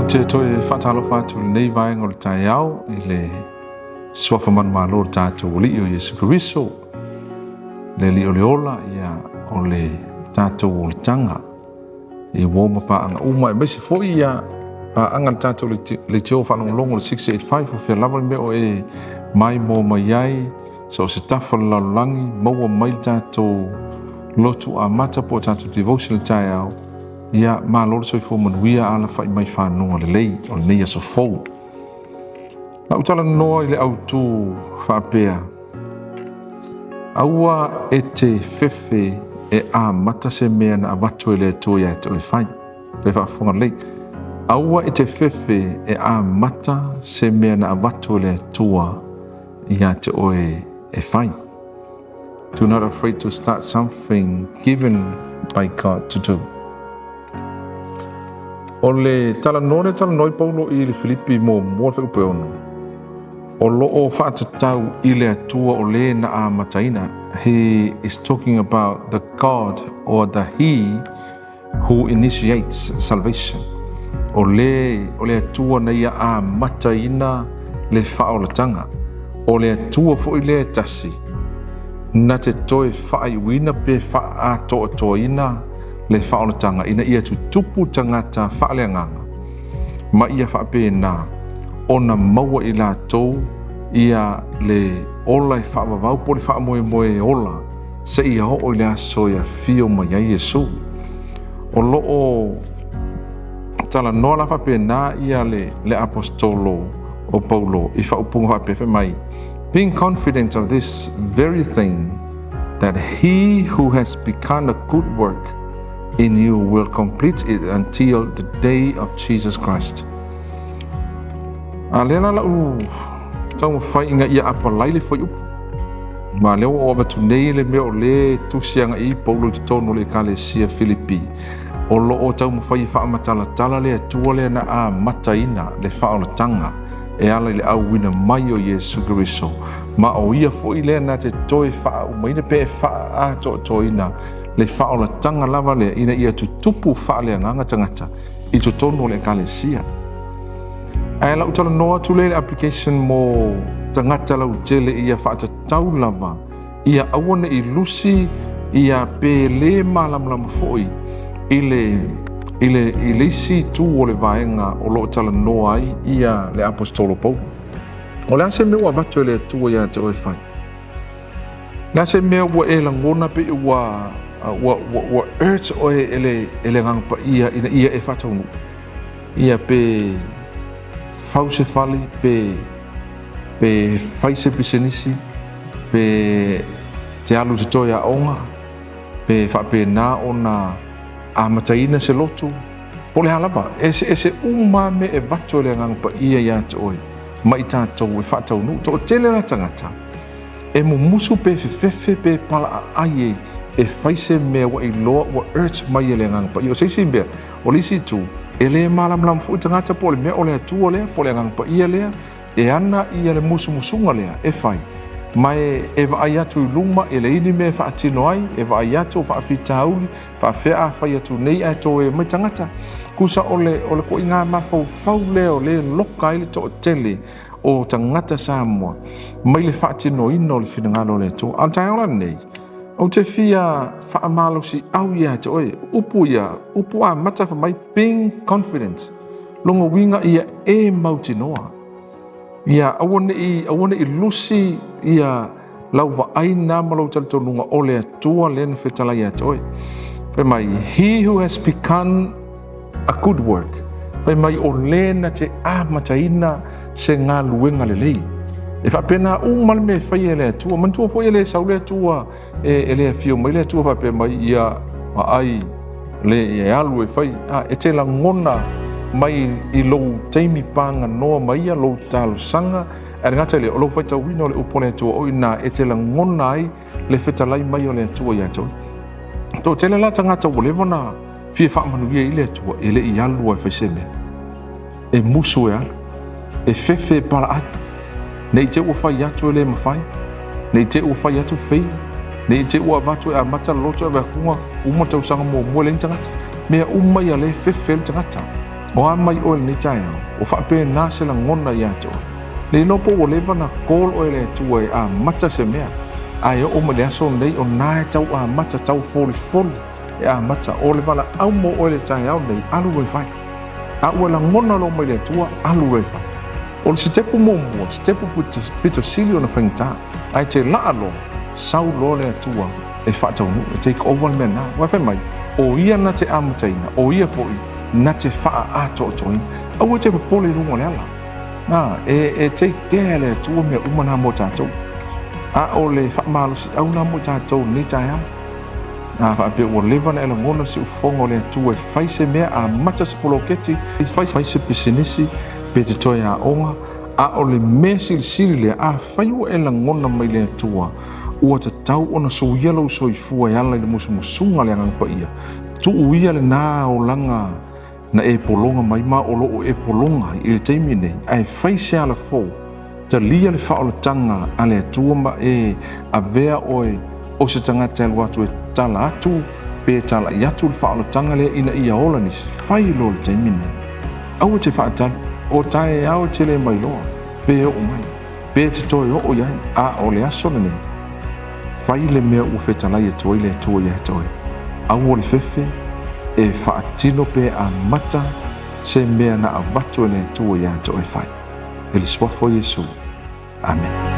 Te toe faatalofa atu i lenei vaega o le taeao i le suafa manumalo o le tatou Alii o Iesu Keriso, le Alii o le ola, ia, o le tatou olataga i uo ma paaga uma, aemaise foi ia paaga le tatou leitio faalogologo le 685, o fea lava le mea o e maimoa mai ai, so o se tafa o le lalolagi, maua mai le tatou lotu amata po o tatou devotion i le taeao. Ia, malo le soifua manuia, alafai mai fanuga lelei o lenei aso fou. Lau talanoa i le autu faapea, aua e te fefe e amata se mea na avatu e le Atua ia te oe fai. Toe faafofoga lelei. Aua e te fefe e amata se mea na avatu e le Atua ia te oe e fai. Do not afraid to start something given by God to do. O le talanoa lea talanoa ai Paulo i le Filipi muamua le fuaiupu e 6, o lo o faatatau i le Atua o le na amataina. He is talking about the God or the He who initiates salvation. O le, o le Atua na ia amataina le faaolataga. O le Atua foi lea e tasi, na te toe faaiuina pe faaatoatoaina le faaolataga ina ia tutupu tagata faaleagaga, ma ia faapena ona maua i latou ia le ola e faavavau po o le faamoemoe ola seia oo i le aso e afio mai ai Iesu. O lo o talanoa la faapena ia le aposetolo o Paulo i faaupuga faapea fai mai, being confident of this very thing, that he who has begun a good work in you will complete it until the day of Jesus Christ. A lea la lau taumafai ina ia apalai le fuaiupu. Ma lea ua ou avatu nei le mea o le tusi agai i Paulo i totonu o le Ekalesia Filipi, o lo o taumafai e faamatalatala le Atua lea na amataina le faaolataga e ala i le auina mai o Iesu Keriso, ma o ia foi lea na te toe faaumaina pe faaatoatoaina le faaolataga lava lea ina ia tutupu faaleagaga tagata i totonu o le Ekalesia. Ae lau talanoa atu lea i le application mo tagata lautele ia faatatau lava ia aua ne i lusi ia pe le malamalama foi i le i le i le isi itu o le vaega o lo o talanoa ai ia le aposetolo Paulo. O le a se mea ua avatu e le Atua ia te oe fai? O le a se mea ua e lagona pe ua ua ua, ua urge oe e le e le Agaga Paia ina ia e faataunuu? Ia pe fau se fale, pe pe fai se pisinisi, pe te alu i te toe aoga, pe faapena ona amataina se lotu, po o le a lava, eseese uma lava mea e avatu e le Agaga Paia ia te oe ma i tatou e faataunuu. Toatele la tagata e mumusu pe fefefe pe palaaai e fai se mea ua iloa ua urge mai e le Agaga Paia. O se isi mea, o le isi itu, e le malamalama foi tagata po o le mea o le Atua lea, po o le Agaga Paia lea, e ana ia le musumusuga lea e fai, ma e vaai atu i luma e leai ni mea e faatino ai, e vaai atu o faafitauli, faafefea a fai atu nei ae toe mai tagata. Tusa o le, o le koiga mafaufau lea o lea e loka ai le toatele o tagata Samoa mai le faatinoina o le finagalo o le Atua. A o le taeao la lenei, ou te fia faamalosiau ia te oe, upu ia, upu amata fai mai, being confident. Lona uiga ia e mautinoa. Ia aua ne i, aua ne i lusi ia lau vaai na ma lou talitonuga o le Atua lea na fetalai ia te oe. Fai mai, he who has begun a good work. Fai mai o le na te amataina se galuega lelei. E faapena uma le mea e faia e le Atua. Manatua foi e le sau le Atua e le afio mai le Atua faapea mai ia vaai le e alu e fai. A, e te lagona mai i lou taimi paganoa mai ia lou talosaga, ae le gata i lea, o lou faitauina o le upu a le Atua, o i ina e te lagona ai le fetalai mai o le Atua ia te oe. Toatele la tagata ua leva ona fia faamanuia i le Atua, e le i alu lava e fai se mea. E musu e alu, e fefe e palaai, ne i te i ua fai atu e le mafai, ne i te i ua fai atu fail, ne i te i ua avatu e amata le loto e ave atu uma tausaga muamua e leai ni tagata. Mea uma ia lea e fefe ai le tagata. O a mai oe i lenei taeao, ua faapena se lagona ia te oe. Le iloa po ua leva ona call oe e le Atua e amata se mea, ae oo mai le aso lenei o na e tau amata, tau folifoli e amata. O le valaau mo oe i le taeao lenei, alu loa e fai. A ua lagona loa mai le Atua, alu loa e fai. O le sitepu muamua, sitepu pito sili ona faigata, ae te laa loa, sau loa le Atua e faataunuu, e take over le mea lena. Aua fai mai, o Ia na te amataina, o Ia foi na te faaatoatoaina. Aua e te popole i luga o le ala. Na, e, e take care le Atua mea uma na mo tatou. A o le faamalosiau na mo tatou i lenei taeao. A faapea ua leva ona e lagona le siufofoga o le Atua e fai se mea, amata se poloketi, fai, fai se pisinisi, pe te toe aoga, a o le mea silisili lea, afai ua e lagona mai le Atua, ua tatau ona suia lou soifua e ala i le musumusuga a le Agaga Paia, tuu ia lena olaga na e pologa mai ma o lo o e pologa ai i le taimi nei, ae fai se ala fou, talia le faaolataga a le Atua ma e avea oe o se tagata e alu atu e tala atu pe e talai atu le faaolataga lea ina ia ola nisi, fai loa le taimi nei. Aua e te faatali, o taeao e te le mailoa pe oo mai, pe e te toe oo i ai, a o le aso lenei, fai le mea ua fetalai atu ai le Atua ia te oe. Aua le fefe e faatino pe amata se mea na avatu e le Atua ia te oe fai. I le suafa o Iesu. Amene.